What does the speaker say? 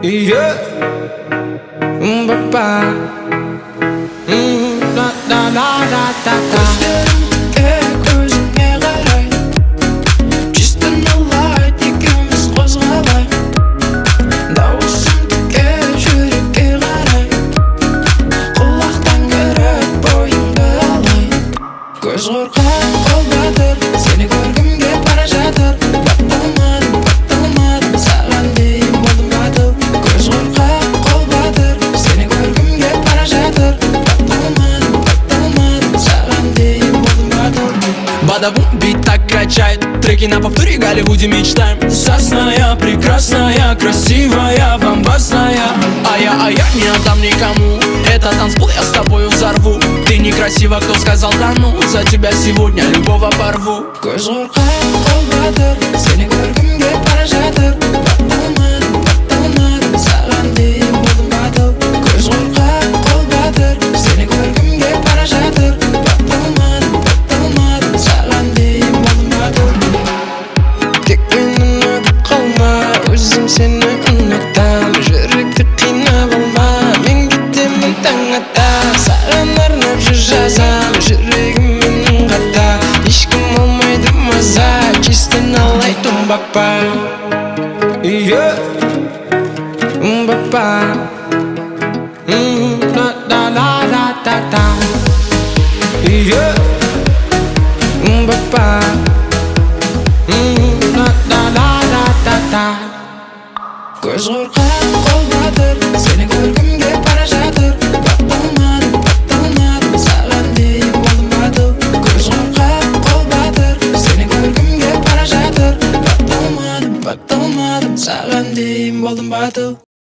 Yeah. Ба-ба. La la la la la la. Көздерім тек өзіңе қарай. Чисто на лайт, екеуміз қозғалайық. Дауысым тіке жүрекке қарай. Құлақтан кіріп, бойыңды алай. Көз қорқақ, қол батыр. Сені көргім кеп бара жатыр. Батталмадым, батталмадым. Саған дейін болдым батыл. Көз қорқақ, қол батыр. Сені көргім кеп бара жатыр. Батталмадым, батталмадым. Саған дейін болдым батыл. Бадабум, бит так качает. Треки на повторе, Голливуде мечтаем. Сасная, прекрасная, красивая, бомбасная. А я не отдам никому. Это танцпол, я с тобою взорву. Ты некрасива, кто сказал, да ну? За тебя сегодня любого порву. Көз қорқақ, қол батыр. Сені көргім кеп бара жатыр. Батталмадым, батталмадым. Саған дейін болдым батыл. Көз қорқақ, қол батыр. Сені көргім кеп бара жатыр. Батталмадым, батталмадым. Саған дейін болдым батыл. Тек мені ұнатып қалма. Өзім сені ұнатам. Жүректі қинап алма. Мен кетемін таң ата. Саған арнап жыр жазам. Жүрегім менің қата. Ешкім алмайды маза. Чисто на лайту, ба-ба. Yeah. Ба-ба. La la la la la la. Yeah. Ба-ба. La la la la la la. Көз қорқақ, қол батыр. Сені көргім кеп бара жатыр. Батталмадым, батталмадым. Саған дейін болдым батыл. Көз қорқақ, қол батыр. Сені көргім кеп бара жатыр. Батталмадым, батталмадым. Саған дейін болдым батыл.